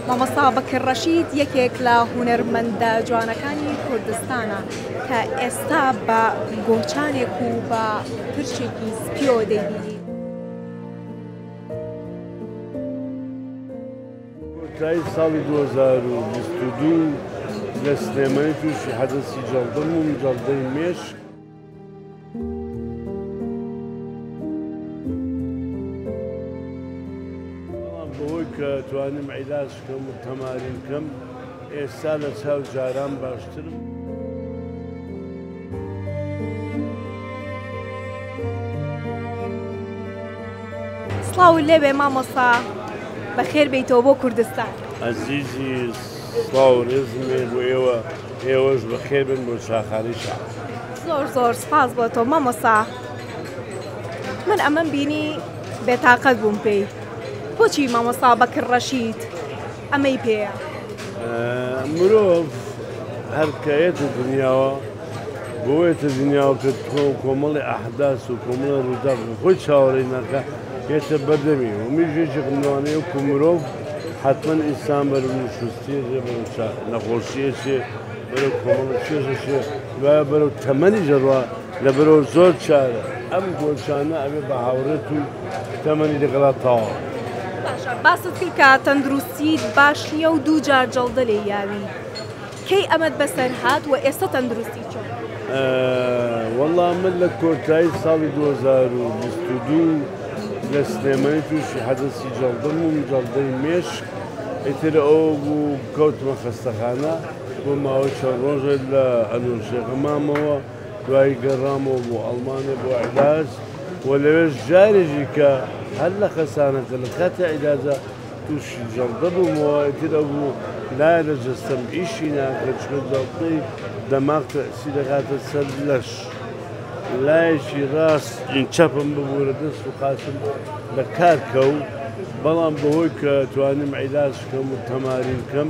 مامۆستا بەکر ڕەشید یەکێک لە هونەرمەندە جوانەکانی کوردستانە کە ئێستا بە گۆچانێک و بە پرچێکی سپیەوە دەیبینین. کۆتایی ساڵی 2022 لە سلێمانی تووشی حەدەسی جەڵدە بووم، جەڵدەی مێشک. بەڵام بەوەی کە توانیم عیلاج کەم و تەمارین کەم ئێستا لە چاو جاران باشترم. سڵاوت لێبێ مامۆستا بەخێر بێیتەوە بۆ کوردستان. ئەزیزی سڵاو و ڕێزم هەیە بۆ ئێوە، ئێوەش بەخێر بێن بۆ چاخانەی شەعب. زۆر زۆر سپاس بۆ تۆ مامۆستا من ئەمەم بینی بێتاقەت بووم پێی بۆچی مامۆستا بەکر ڕەشید ئەمەی پێیە؟ مرۆڤ هەر کە یەتە دنیاوە بۆیەتە دنیاوە کە تۆ کۆمەڵی ئەحداس و کۆمەڵی ڕووداو کە خۆی چاوەڕێی ناکا یەتە بەردەمی و منیش یەکێکم لەوانەیە وەکوو مرۆڤ حەتمەن ئینسان بەرەو نوشوستییە چێ بەرەو نەخۆشییە چێ بەرەو کۆمەڵە کێشە چێ دوایە بەرەو تەمەنیش ئەڕوا لەبەرەوە زۆر چارە ئەم گۆچانە ئەبێ بە هاوڕێت و تەمەنی لەگەڵا تەواو. باشە باست کرد کە تەندروستیت باش نییە و دووجار جەڵدە لێی یاوی کەی ئەمەت بەسەر هات و ئێستا تەندروستی چۆنە؟ وەڵا من لە کۆتایی ساڵی 2022 لە سلێمانی تووشی حەدەسی جەڵدە بووم، جەڵدەی مێشک، ئیتر ئەوە بوو کەوتمە خەستەخانە بۆ ماوەی چەند ڕۆژێک لە ئەنۆشێخە مامەوە، دوایی گەڕامەوە بۆ ئەڵمانیا بۆ عیلاج و لەوێش جارێکی کە هەر لە خەسانەکە لە کاتی عیلاجا تووشی جەڵدە بوومەوە، ئیتر ئەو بوو لایە لە جەستەم ئیشی ناکرد، چونکە جەڵدەی دەماغ تەئسیر دەکاتە سەر لەش، لایەکی ڕاست چەپم ببوورە دەست و قاچم لە کار کەوت، بەڵام بەهۆی کە توانیم عیلاج کەم و تەمارین کەم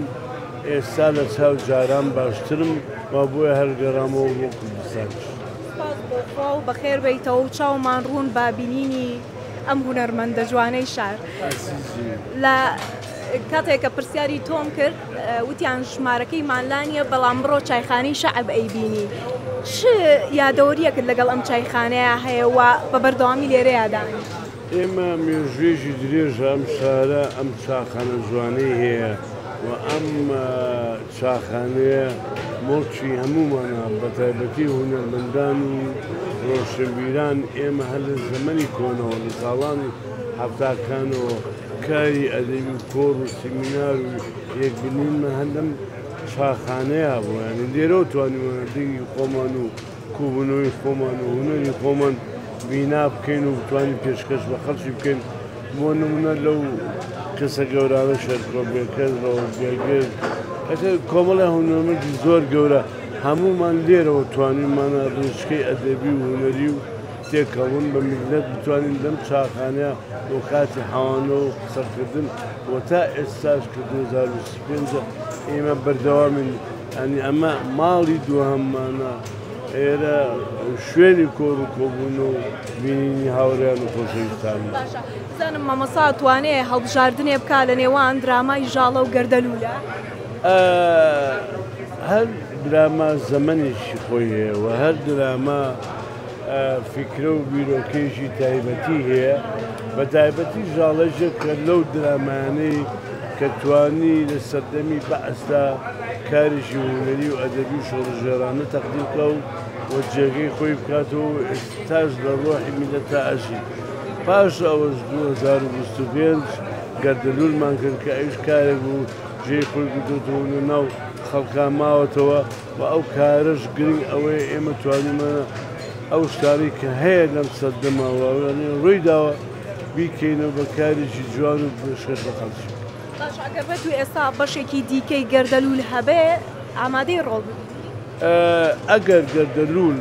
ئێستا لە چاو جاران باشترم و بۆیە هەر گەڕامەوە بۆ کوردستانیش. سوپاس بۆ خوا و بەخێر بێیتەوە و چاومان ڕوون بە بینینی ئەم هونەرمەندە جوانەی شار. لە کاتێک کە پرسیاری تۆم کرد وتیان ژمارەکەیمان لا نییە بەڵام بڕۆ چایخانەی شەعب ئەیبینی. چ یادەوەرییەکت لەگەڵ ئەم چایخانەیە هەیە و بە بەردەوامی لێرەیا دانیشتی؟ ئێمە مێژوویەکی درێژە ئەم شارە ئەم چاخانە جوانەی هەیە و ئەم چاخانەیە موڵکی هەموومانە بەتایبەتی هونەرمەندان و ڕۆشنبیران، ئێمە هەر لە زەمەنی کۆنەوە لە ساڵانی حەفتاکانەوە کاری ئەدەبی و کۆڕ و سیمینار و یەکبینینمان هەر لەم چاخانەیە بوو، یانی لێرەوە توانیومانە دەنگی خۆمان و کۆبوونەوەی خۆمان و هونەری خۆمان بینا بکەین و بتوانین پێشکەش بە خەڵکی بکەین، بۆ نمونە لەو کەسە گەورانە شێرکۆ بێکەس، ڕەوەز بێگرد، ئیتر کۆمەڵی هونەرمەندی زۆر گەورە هەموومان لێرەوە توانیومانە ڕێچکەی ئەدەبی و هونەری و تێکەڵبوون بە میللەت بتوانین لەم چاخانەیا بۆ کاتی حەوانەوە و قسەکردن و تا ئێستاش کە 2025 ئێمە بەردەوامین یانی ئەمە ماڵی دووهەممانە ئێرە شوێنی کۆڕ و کۆبوون و بینینی هاوڕێیان و خۆشەویستانمە. باشە بزانم مامۆستا توانێ هەڵبژاردنێ بکا لە نێوان درامای ژاڵە و گەردەلوولە؟ هەر دراما زەمەنێکی خۆی هەیە و هەر دراما فیکرە و بیرۆکەیەکی تایبەتی هەیە، بە تایبەتی ژاڵەژێک کە لەو درامایانەی کە توانی لە سەردەمی بەعسدا کارێکی هونەری و ئەدەبی و شۆڕشگێڕانە تەقدیم بکا و و جێگەی خۆی بکاتەوە و ئێستاش لە ڕۆحی میللەتا ئەژی. پاش ئەوەش 2025 گەردەلوولمان کرد کە ئەویش کارێک بوو جێی خۆی گرتۆتەوە و لە ناو خەڵکا ماوەتەوە. و ئەو کارەش گرنگ ئەوەیە ئێمە توانیمانە ئەو شتانەی کە هەیە لەم سەردەمە و ڕووی داوە بیکەینەوە بە کارێکی جوان و پێشکەش بە خەڵکی. باشە ئەگەر بێت و ئێستا بەشێکی دیکەی گەردەلوول هەبێ ئامادەی ڕۆڵ ببینی؟ ئەگەر گەردەلوول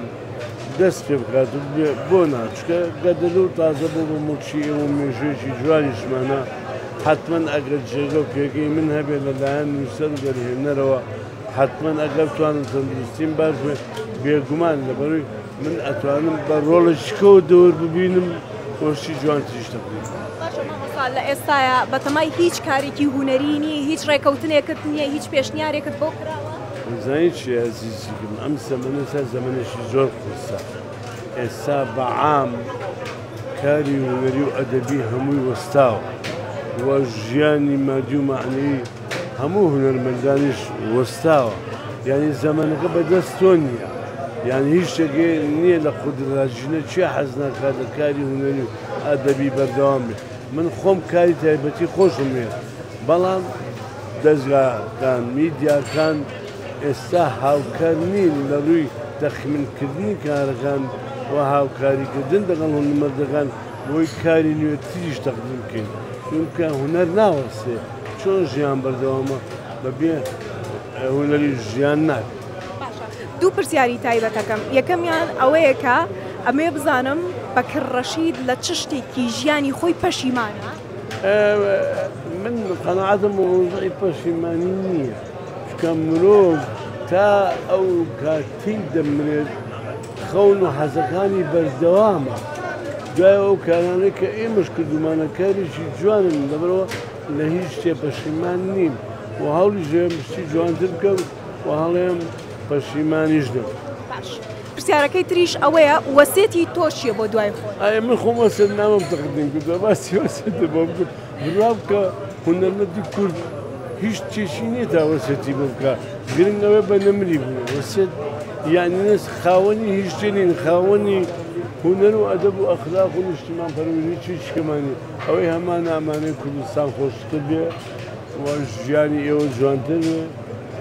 دەست پێ بکات و بێ بۆ نا، چونکە گەردەلوول تازە بۆ بە موڵکی ئێمە و مێژوویەکی جوانیشمانە، حەتمەن ئەگەر جێگە و پێگەی من هەبێ لە لایەن نووسەر و دەرهێنەرەوە حەتمەن ئەگەر بتوانم تەندروستیم باش بێ بێگومان لەبەروی من ئەتوانم بە ڕۆڵێکی کەوە دەور ببینم و شتی جوانتریش تەقدیم بکەم. باشە مامۆستا. لە ئێستایا بەتەمای هیچ کارێکی هونەری نی، هیچ ڕێکەوتنێکت نییە، هیچ پێشنیارێکت بۆ کراوە؟ دەزانی چیە ئەزیزیکم ئەم زەمەنە تا زەمەنێکی زۆر قورسە ئێستا بە عام کاری هونەری و ئەدەبی هەمووی وەستاوە و ژیانی مادی و مەعنەوی هەموو هونەرمەندانیش وەستاوە یعنی زەمەنەکە بەدەست تۆ نییە یعنی هیچ شتێک نییە لە قودرەت ژنە چیە حەز ناکات لە کاری هونەری و ئەدەبی بەردەوام بێت من خۆم کاری تایبەتی خۆشم هەیە بەڵام دەزگاکان میدیاکان ئێستا هاوکار نین لە ڕووی تەخمینکردنی کارەکان و هاوکاریکردن دەگەڵ هونەرمەندەکان بۆی کاری نوێتریش تەقدیم بکەین چونکە هونەر ناوەستێ چۆن ژیان بەردەوامە بەبێ هونەری ژیان نابێت. باشە دوو پرسیاری تایبەتەکەم یەکەمیان ئەوەیە کە ئەمەوێ بزانم بەکر ڕەشید لە چ شتێکی ژیانی خۆی پەشیمانە؟ من قەناعەتم بە مەوزوعی پەشیمانی نییە چونکە مرۆڤ تا ئەو کاتەی دەمرێت خەون و حەزەکانی بەردەوامە دوای ئەو کارانەی کە ئێمەش کردومانە کارێکی جوانن لەبەرەوە لە هیچ شتێ پەشیمان نیم و هەوڵیش دەدەم شتی جوانتر بکەم و هەڵێم پەشیمانیش نەبم. باش پرسیارەکەی تریش ئەوەیە وەسێتی تۆ چییە بۆ دوای خۆت؟ ئایا من خۆم وەسێت نامەم تەقدیم کردووە باسی وەسێتە بۆ بکەم بڕوا بکە هونەرمەندی کورد هیچ شتێکی نییە تا وەسێتی بۆ بکە گرنگ ئەوەیە بە نەمری بوو وەسێت یعنی نەس خاوەنی هیچ شتێ نین خاوەنی هونەر و ئەدەب و ئەخلاق و نیشتیمان پەروەری چی شکەمانی ئەوەی هەمان ئامانەی کوردستان خۆشتر بێ و ژیانی ئێوە جوانتر بێ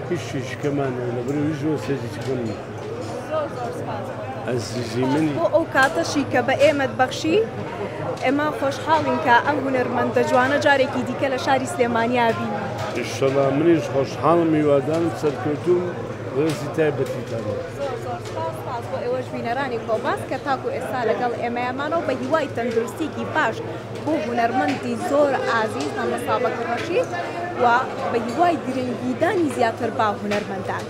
هیچ شتێکی کەمان نیە لەبەر هیچ وەسێتێکی کەم نیە. زۆر زۆر سپاس بۆ تۆ. ئەزیزی منی. بۆ ئەو کاتەشی کە بە ئێمەت بەخشی ئێمە خۆشحاڵین کە ئەم هونەرمەندە جوانە جارێکی دیکە لە شاری سلێمانیا بینین. ئیشەڵا منیش خۆشحاڵم هیوادارم سەرکەوتووم ڕێزی تایبەتیتان هەیە. زۆر زۆر سپاس سپاس بۆ ئێوەش بینەرانی کۆباس کە تاکو ئێستا لەگەڵ ئێمەیا مانەوە بە هیوای تەندروستیکی باش بۆ هونەرمەندی زۆر ئازیز مامۆستا بەکر ڕەشید و بە هیوای گرنگیدانی زیاتر بە هونەرمەندان.